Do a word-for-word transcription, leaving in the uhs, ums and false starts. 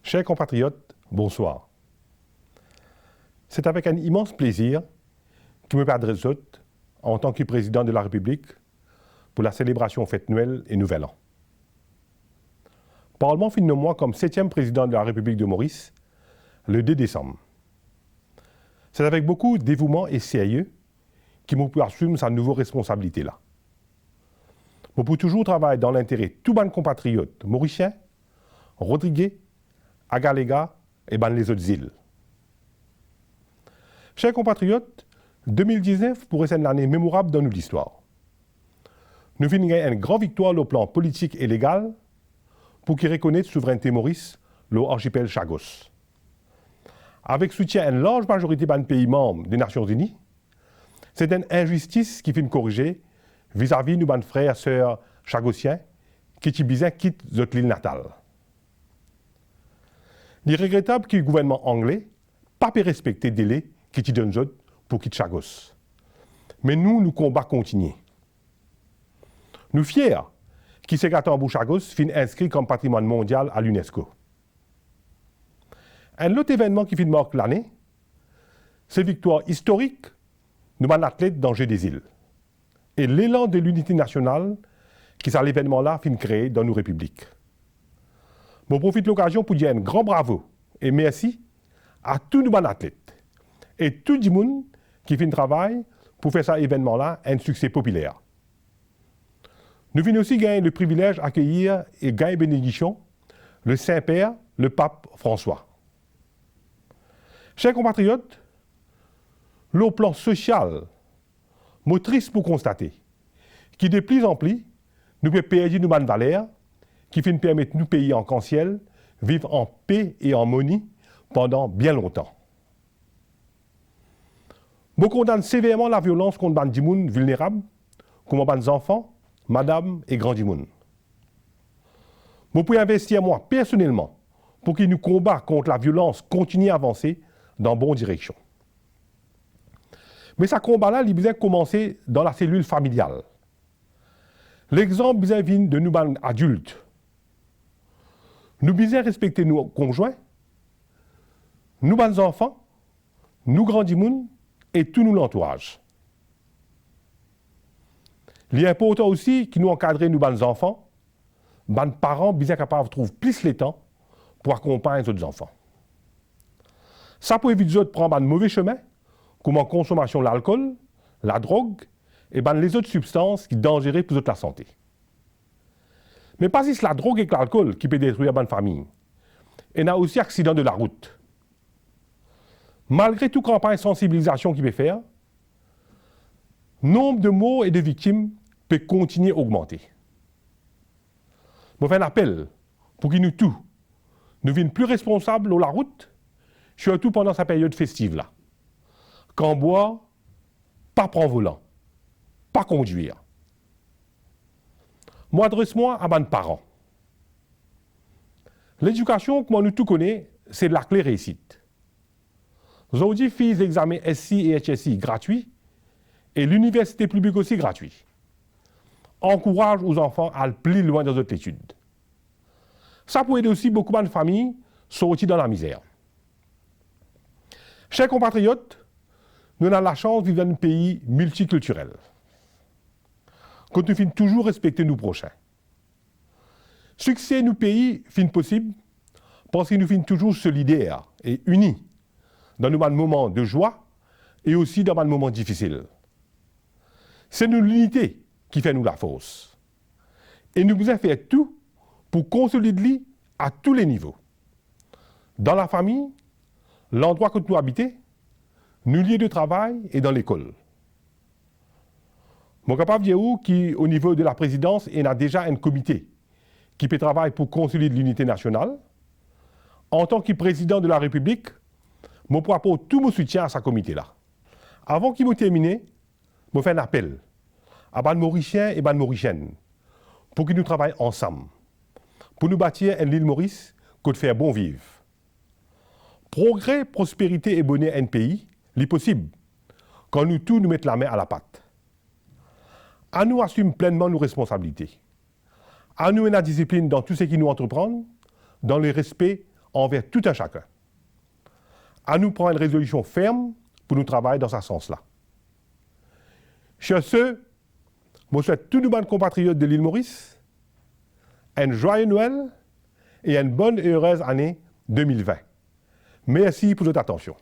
Cher konpatriyot, bonswar. Se avek enn imans plezir ki mo pe adres zot antan ki Prezidan de la Repiblik pou laselebrasion fet Nwel e Nouvel An. Parlman finn nom mwa kom setiem Prezidan de la Repiblik de Moris le de desam. Se avek boukou devouman e serye ki mo pou asim sa nouvo responsabilite la. Mo pou touzour travay dan lintere tou bann konpatriyot morisien, rodrige, agalega e bann lezot zil. Cher konpatriyot, de mil diznef pou res enn lane memorab dan nou listwar. Nou finn gagn enn gran viktwar lor plan politik e legal pou ki rekonet souverennte Moris lor arsipel Chagos. Avek soutien enn larz mazorite bann pei manm de Nasion Zini, se enn inzistis ki finn korize vizavi nou bann frer, ser chagosien ki ti bizin kit zot lil natal. Li regretab ki gouvernman angle pa pe respekte dele ki ti donn zot pou kit Chagos. Me nou, nou konba kontigne. Nou fier ki sega tanbour Chagos finn inskri kom patrimwann mondial a l'UNESCO. Enn lot evennman ki finn mark lane, se viktwar istorik nou bann atlet dan Ze de Zil e lelan de linite nasional ki sa levennman la finn kree dan nou Repiblik. Mo profit lokazion pou dir enn gran bravo e mersi a tou nou bann atlet e tou dimoun ki finn travay pou fer sa evennman la enn sikse popiler. Nou finn osi gagn le privilez akeyir e gagn benediksion le Sinper, le Pap Franswa. Cher konpatriyot, lor plan sosial, mo tris pou konstate ki de pli an pli nou pe perdi nou bann valer ki finn permet nou pei arkansiel viv an pe e armoni pandan bien lontan. Mo kondann severman laviolans kont bann dimoun vilnerab, kouma bann zanfan, madam e gran dimoun. Mo pou investi mwa personelman pou ki nou konba kont laviolans kontigne avanse dan bon direksion. Me sa konba la, li bizin koumanse dan laselil familial. Lexanp bizin vinn de nou bann adilt. Nou bizin respekte nou konzwin, nou bann zanfan, nou gran dimoun e tou nou lantouraz. Li inportan osi ki nou ankadre nou bann zanfan. Bann paran bizin kapav trouv plis letan pou akonpagn zot zanfan. Sa pou evit zot pran bann move semin, kouma konsomasion lalkol, ladrog e bann lezot sibstans ki danzere pou zot lasante. Me pa zis ladrog ek lalkol ki pe detrir bann fami. Ena osi aksidan de larout. Malgre tou kanpagn sansibilizasion ki pe fer, nonb de mor e de viktim pe kontigne ogmante. Mo fer enn apel pou ki nou tou, nou vinn pli responsab lor larout, sirtou pandan sa period festiv la. Kan bwar, pa pran volan, pa kondwir. Mo adres mwa a bann paran. Ledikasion, kouma nou tou kone, se lakle reisit. Zordi, fiz lexame SC e HSC gratwi e liniversite piblik osi gratwi. Ankouraz ou zanfan al pli lwin dan zot letid. Sa pou ed osi boukou bann fami sorti dan lamizer. Cher konpatriyot, nou ena lasans viv dan enn pei miltikiltirel, kot nou finn touzour respekte nou prosin. Sikse nou pei finn posib parski nou finn touzour solider e ini dan nou bann moman de zwa e osi dan bann moman difisil. Se nou linite ki fer nou lafors. E nou bizin fer tou pou konsolid li a tou le nivo. Dan lafami, landrwa kot nou abite, nou lie de travay e dan lekol. Mo kapav dir ou ki o nivo de laprezidans ena deza enn komite ki pe travay pou konsolid linite nasional. Antan ki Prezidan de la Repiblik, mo pou aport tou mo soutien a sa komite la. Avan ki mo termine, mo fer enn apel a bann Morisien e bann Morisienn pou ki nou travay ansam, pou nou batir enn Lil Moris kot fer bon viv. Progre, prosperite e boner enn pei, li posib kan nou tou nou met lame a lapat. Anou asim plennman nou responsabilite. Anou ena disiplinn dan tou seki nou antreprann, dan lerespe anver tou enn sakenn. Anou pran enn rezolision ferm pou nou travay dan sa sans la. Sir se, mo swet tou nou bann konpatriot de Lil Moris enn zwaye Nwel e enn bonn e erez ane de mil vin. Mersi pou zot atansion.